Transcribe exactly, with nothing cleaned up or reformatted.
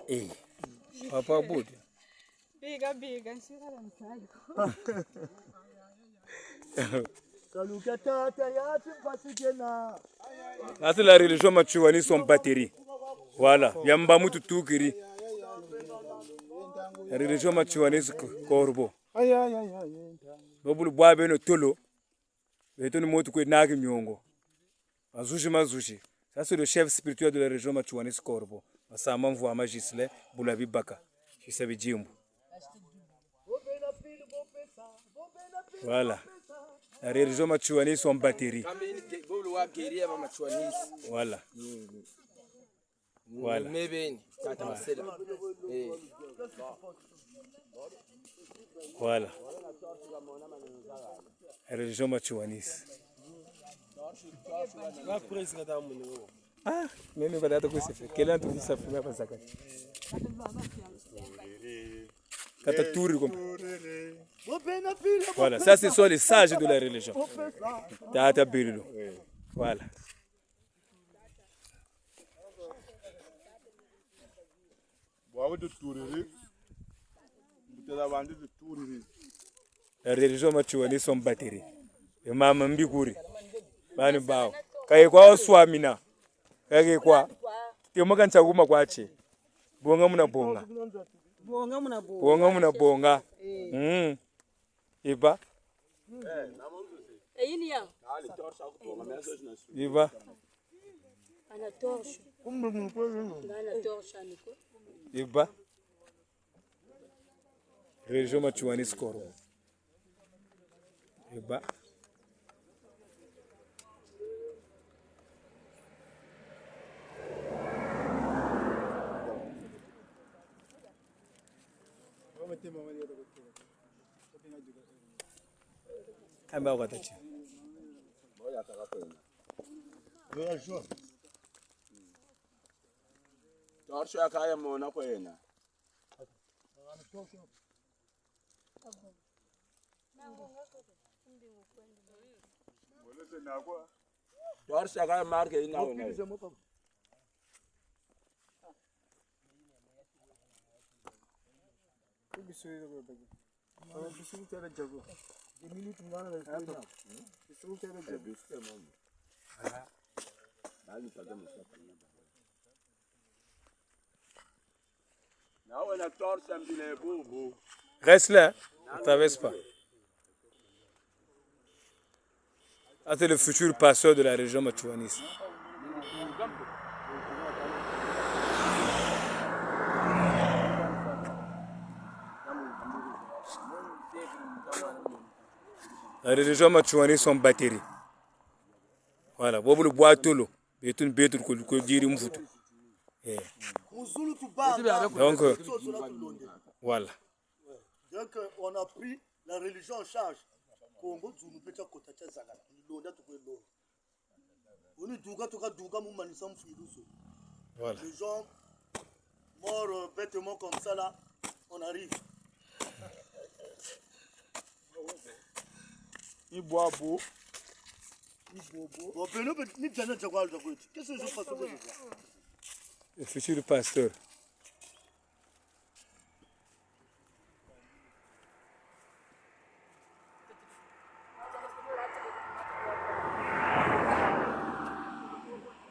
Eh, papa Budi. Biga, biga, nsira la mtayo. Saluka tata ya mpasi kena. Ati la religion Matsouanistes en batterie. Voilà, yamba mutu tukiri. La religion Matsouanistes co-, corbeau. Aïe, aïe, aïe, aïe, aïe. Bobulu bwa beno tolo. Beto ni motu kwe naki miongo. Mazuzi, mazuzi. Ça, c'est le chef spirituel de la religion Matsouanistes corbeau. Masamba Mvuama Ghislain, Bula Bibaka. Sisa Bidjimbu. Voilà. La religion Matsouanistes en batterie. Kambe ni ge-, bolo wa guerrier ba Matsouanistes. Voilà. Mm. Voilà. Mebeni, tata Marcela. Eh. Voilà. Religion Matsouanistes. Ah, mimi kwa data kusifu. Kila ntu kusifu, mimi kwa zaka. Kata turi comme. Voilà, ça, ce sont les sages de la religion. Tata Birilo. Voilà. Bwabu tuturiri. Mbutela bandi tuturiri. La religion Matsouanistes en batterie. E mama mbikuri. Bani bawu. Kaye kwa oswamina. Kaye kwa. Temoka ntsakuma kwa che. Bonga muna bonga. Bonga muna bonga. Bonga muna bonga. Eh. Mm. Iba. Eh, ini ya. Iba. Ana torche. Ana torche, ani ko. Iba. Religion Matsouanistes corbeau. Iba. Kamba kwa tachi. Torche ya kaya mona kwena. Torche ya kaya marque ina wena. Bisu tebe jago. Deux minutes ngana la tena. Bisu tebe jago. Bali pada musa. Na wena torche mbila bubu. Reste là, ne traverse pas. Ah, c'est le futur pasteur de la religion Matsouaniste. La religion Matsouaniste en batterie. Voilà, bobo le bwa tolo. Beto, beto, ko, ko diri mvutu. Eh. Mu zulu tubanga. Donc, euh, voilà. Donc, euh, on a pris la religion en charge. Kongo, Zulu, mpe tia kota tia zakala. Ni londa tukwe londa. Uni duka tuka duka mu manisa mfiluso. Voilà. Les gens morts, euh, bêtement comme ça là, on arrive. Ibwabo. Ibwabo. Bon, beno, ben, ni jana jaguar de quoi. Qu'est-ce que je passe de quoi? Le futur pasteur.